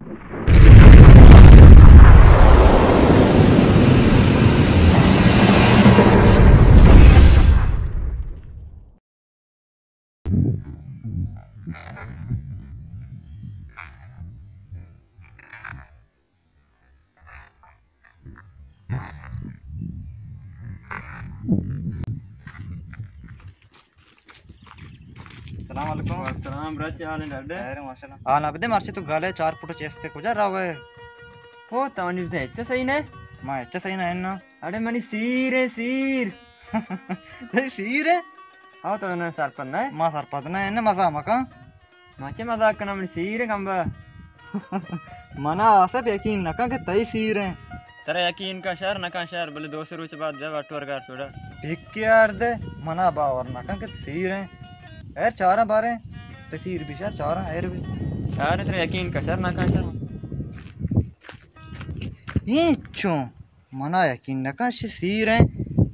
سلام علیکم۔ وعلیکم سلام، برا چی حال ایں ڈاڈے؟ خیر، ماشاءاللہ۔ ہاں، نہ بدے مرچی تو گالے چار پٹو چیستے کجا راوے؟ ہو، تو نی بدے اچھا صحیح نہ؟ ما اچھا صحیح نہ نا۔ اڑے منی سیر ایں، سیر۔ تئی سیر ایں؟ ہاں، تو نہ سرپد نہ؟ ما سرپد نہ، نہ مزہ مکن۔ ما چے مزاک کناں، منی سیر ایں کمبا۔ منا آصف یقین نہ کن کہ تئی سیر ایں۔ ترا یقین کن شر نہ کن شر، بلے دو سے روچ بعد بیا وٹور گار چھوڑا۔ ٹھیک یار دے، منا باور نہ کن کہ سیر ایں۔ ایر چاراں باریں، تئی سیر بی شر چاراں ایر بی۔ شر ترا یقین کن شر نہ کن شر۔ اے چون؟ منا یقین نہ کن شی سیر ایں۔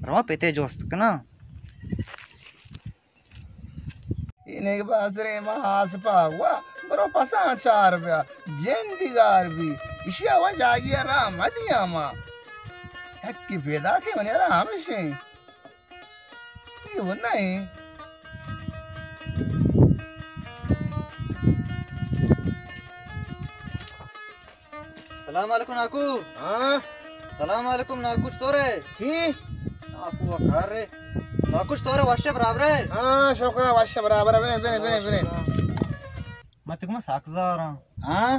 رواں پتے جست کناں۔ اینگ بازرے ما آسپا وا، برو پساں چار بیا، جندی گار بی، اشیا وا جاگی را مدیا ما۔ یکی پیدا کہ منی را ہمشیں۔ یہ وہ نہیں۔ سلام علیکم ناکو۔ ہاں؟ سلام علیکم ناکو، چطور ئے؟ چی؟ ناکو کار رے۔ ناکو چطور ئے، وش ئے، برابر ئے؟ ہاں، شکر ئے، وش ئے، برابر ئے۔ بنے، بنے، بنے، بنے۔ من تئی گوما سک زاراں۔ ہاں؟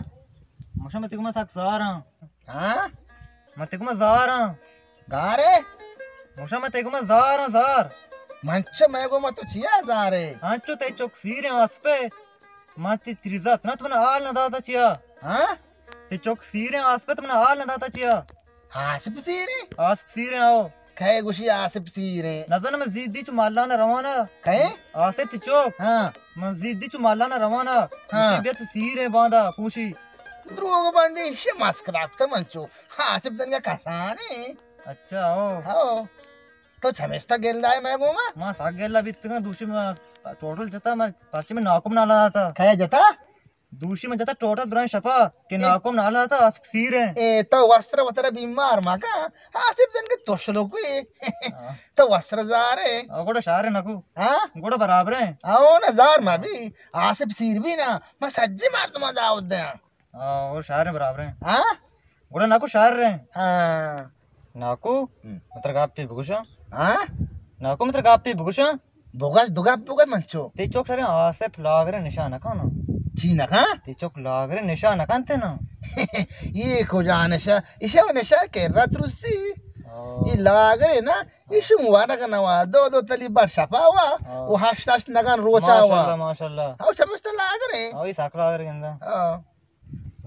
مشا من تئی گوما سک زاراں۔ ہاں؟ من تئی گوما زاراں۔ گارے؟ مشا من تئی گوما زاراں، زار۔ من چو مئے گوما تو چیا زارے؟ انچو تئی چک سیریں آسپے۔ من تئی تریزات نہ تو من حال نہ داتا چیا؟ ہاں؟ تئی چک سیریں آسپے تو من حال نہ داتا چیا؟ آسپ سیریں؟ آسپ سیریں، آؤ۔ کئے گوشی آسپ سیریں؟ نزن من زیدی چو مالانا روانا۔ کئے؟ آسپ تئی چک۔ ہاں۔ من زیدی چو مالانا روانا۔ ہاں۔ گوشی بیت سیریں باندا پوشی۔ دروگ بندی، شی مسکرا کتا من چو۔ آسپ دنگا کسانے۔ اچھا، آؤ۔ آؤ۔ تو چمیشتا گلہ ئے مئے گوما؟ ما سک گلہ بیتگاں، دوشی ما ٹوٹل جتا، ما پرچی من ناکو نالا داتا۔ کئے جتا؟ دوشی من جتا ٹوٹل درائیں شپا کہ اے۔ ناکو نالا داتا، آسپ سیریں۔ اے تو وسر وتر بیمار مکن، آسپ زن کہ تو شلوکوی۔ ہاں۔ تو وسر زارے۔ آ، گوڑا شارے ناکو۔ ہاں؟ گوڑا برابریں۔ آؤ نا زار ما بی، آسپ سیر بی نا، ما سجی مردم دعوت دیاں۔ آ، او شاریں برابریں۔ ہاں؟ گڑا ناکو شاریں۔ ہاں۔ ناکو، ہم۔ من ترا گپے بگوشاں۔ ہاں؟ ناکو، من ترا گپے بگوشاں۔ بگوش، دو گپ بگوش من چو۔ تئی چک شریں آسپ لاگرے نشا نہ کن۔ چی نہ کن؟ تئی چک لاگرے نشا نہ کنت نا۔ یہ کجا نشا؟ ایشا و نشا کہ رت روسی۔ او۔ یہ لاگرے نا، ایشو مبارک نوا، دو دو تلی بر شپا وا، او۔ و ہشت ہشت نگن روچا وا۔ ماشاءاللہ، ماشاءاللہ۔ او چمشتا لاگرے۔ او، یہ سک لاگرے گندا۔ او۔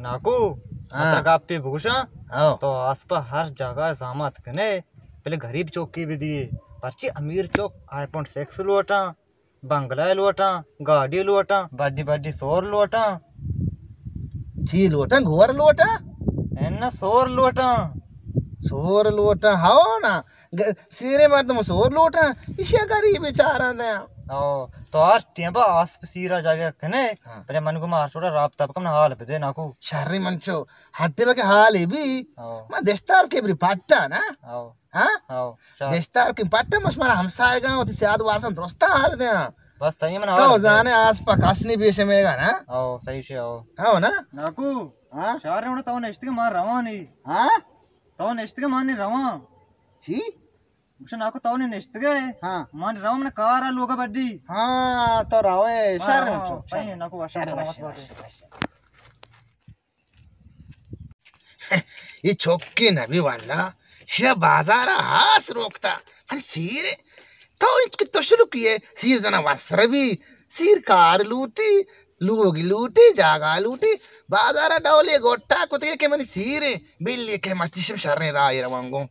ناکو، ہاں۔ من ترا گپے بگوشاں، ہاں۔ تو آسپا ہر جاگہ زامات کنے، بلے غریب چوکی بدیے۔ پرچی امیر چوک آئی فون سکس لوٹاں، بنگلہ لوٹاں، گاڑی لوٹاں، بڈی بڈی سور لوٹاں۔ چی لوٹاں؟ گور لوٹاں؟ انا سور لوٹاں۔ سور لوٹاں، ہاؤ نا۔ گ-، سیریں مردم سور لوٹاں، ایشی غریب بیچارہ دیاں۔ او، تو ہر ٹیم با آسپ سیرا جاگہ کنے، ہاں۔ بلے من گوما ہر چوڑا رابطہ بکن، حال بدے ناکو۔ شریں من چو، ہر ٹیم کے حال بی، او۔ من دشتار کے بری پٹا نا۔ او۔ ہاں؟ او، شر۔ دشتار کے پٹا مش مارا ہمسائے گا، وتی سیاد وارسان درستا حال دیاں۔ بس صحیح من تو حال دے۔ زانے آسپا کس نہیں بیش میں گا نا۔ او، صحیح شے، او۔ ہاں نا؟ ناکو، ہاں؟ شر اڑ تو نشتگے ما روانی۔ ہاں؟ تو نشتگے ما نی رواں۔ چی؟ گوشاں ناکو تو نی نشتگے؟ ہاں۔ من رواں من کار ء لوگ ء بڈی۔ ہاں، تو روے، ہاں، شر ہاں، چو، صحیح شر۔ ناکو، شر، شر، شر، شر۔ اے چوکے نبی واللہ، شیا بازار ء ہاس روکتا۔ من سیر تو انچ کہ تو شروع کیے، سیر زنا وسر بی، سیر کار لوٹی، لوگ لوٹی، جاگا لوٹی، بازار ء ڈولے گوٹا کتگے کہ منی سیر بلی کہ مچشم شریں راہ روانگوں۔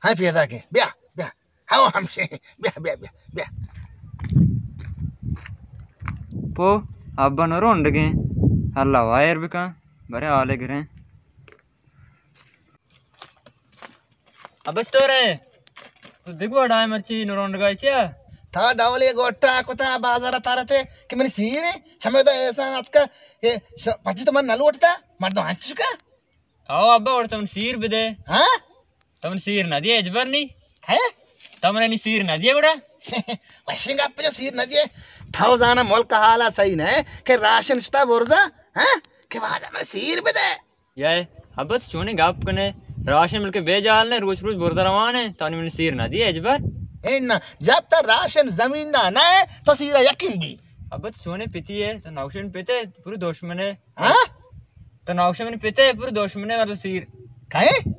ہاں پیدا کے، بیا، بیا۔ ہاو ہمشے، بیا، بیا، بیا، بیا۔ پو، ابا نہ رونڈگیں، اللہ وایر بکن، برے حالے گریں۔ ابا چطورے؟ تو دگو اڈائے مرچی نہ رونڈگائے چیا؟ تا ڈولے گوٹا کتا بازار تارتے کہ منی سیر ہے، چمے دا احسان اتکا کہ ش-، پچی تو من نہ لوٹتا، مردم ہنچو کا؟ او ابا، اور تم سیر بدے۔ ہاں؟ تم سیر نہ دیے اجبر نی؟ ہے؟ تم نے سیر نہ دیے گڑا؟ وشیں گپ جو سیر نہ دیے۔ تھو زانا ملک حالا صحیح نہ ہے کہ راشن شتا برزا، ہاں؟ کہ واجہ من سیر بدے۔ یائے، ابا تو چونے گپ کنے؟ راشن ملک بے جال نے، روچ روچ برزا روان ہے، تو نے سیر نہ دیے اجبر؟ اے نہ، جب تا راشن زمین نہ نہ ہے، تو سیرا یقین بھی۔ ابا تو چونے پتی ہے، تو نوشن پتے، پورے دشمن ہے۔ ہاں؟ تو نوشن پتے، پورے دشمن ہے، مطلب سیر۔ کہیں؟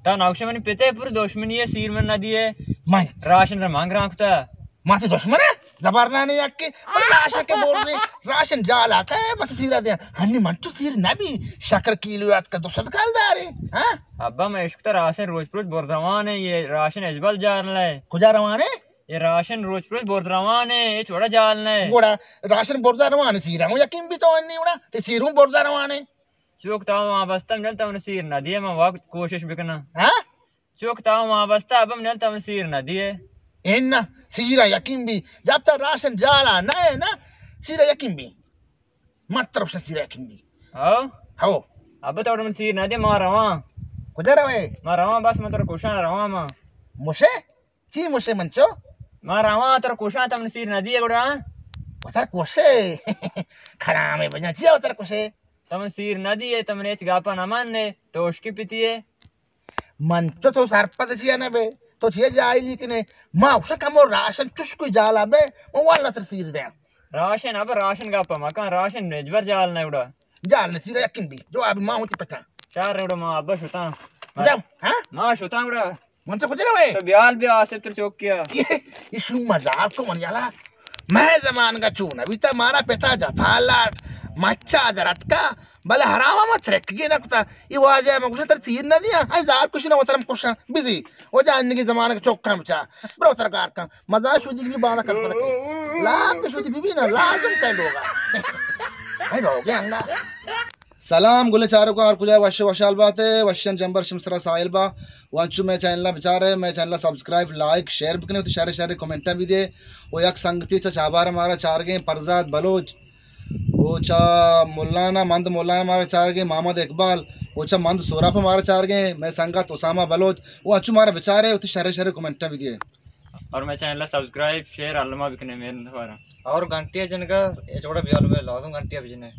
تو نوشن پتے، پورے دشمنی ہے، سیر من نہ دیے۔ من؟ راشن ر مانگ رانکتا۔ ماسی دشمن ہے؟ زبردانی یکی۔ بس راشن کے بول رہی، راشن جالا کئے، بس سیرا دیا۔ ہنی من تو سیر نبی، شکر کیلو آج کل دو سد کال دارے۔ ہاں؟ ابا میں عشق تو راشن روچ پروچ بر روان ہے، یہ راشن اجبل جار لے۔ کجا روان ہے؟ یہ راشن روچ پروچ بر روان ہے، یہ چھوڑا جال نہ ہے۔ گوڑا راشن برزا روان ہے، سیرا ہوں یقین بھی تو نہیں اڑا، تے سیر ہوں برزا روان ہے۔ چوک تا وہاں بستا، من تو سیر نہ دیے، من وقت کوشش بکنا۔ ہاں؟ چوک تا وہاں بستا، اب من تو سیر نہ دیے۔ ان سیرا یقین بھی، جب تا راشن جالا نہ ہے نا، سیرا یقین بھی۔ مت طرف سے سیرا یقین بھی۔ ہاں؟ ہو۔ اب تو من سیر نہ دیے، ما رواں۔ کجا روے؟ ما رواں، بس من تر کوشاں رواں ما۔ مشے؟ چی مشے منچو؟ ما رواں، تر کوشاں، تم سیر نہ دیے گڑا۔ وتر کوشے؟ کھرامے بجا، چیا وتر کوشے؟ تم سیر نہ دیے، تم نے ہچ گاپا نہ ماننے، تو اشکی پیتی ہے۔ منچو تو سرپد چیا نہ بے، تو چیا جاہلی کنے؟ ما اسا کمو راشن چش کوئی جالا بے، ما والا تر سیر دے۔ راشن، اب راشن گاپا مکان، راشن نجبر جال نہ اڑا۔ جال نہ سیرا یقین بھی، جو ابھی ما ہوتی پچا۔ چار اڑا ما ابا شتاں۔ جاؤ، ہاں؟ ما شتاں اڑا۔ من تو کجا روے؟ تو بیال بیا آصف تر چوک کیا۔ یہ شو مزار کو من یالا۔ میں زمان کا چون ابھی تا مارا پتا جتا لاٹ مچا درت کا، بلے حرام ما ترک گے نہ کتا۔ یہ واجہ میں کچھ تر سیر نہ دیا، اے زار کچھ نہ وترم کشا بزی۔ وہ جان کی زمان کا چوک کم چا، برو تر کار کم۔ مزار شودی کی بارہ کل پتہ کی۔ لاپ شودی بی بی نا، لازم کئی لوگا۔ اے لوگے انگا۔ سلام گلیں چاروکاں، ہر کجا وش وشحال باتے، وشیں جمبر شمسرا ساحل با۔ و انچو مئے چینل ءَ بچارے، مئے چینل ءَ سبسکرائب، لائک، شیئر بکنے، وتی شریں شریں کمنٹاں بھی دے۔ و یک سنگتی چہ چابار مارا چارگیں، پرزاد بلوچ، و چہ ملانا، مند ملانا مارا چارگیں، محمد اقبال، و چہ مند سوراپ مارا چارگیں، مئے سنگت اسامہ بلوچ، و انچو مارا بچارے، وتی شریں شریں کمنٹاں بھی دے۔ اور مئے چینل ءَ سبسکرائب، شیئر، الما بکنے، مہربانی۔ اور گھنٹی ءَ جنگا، اے چوڑا بیال میں لازم گھنٹی ءَ بجنے۔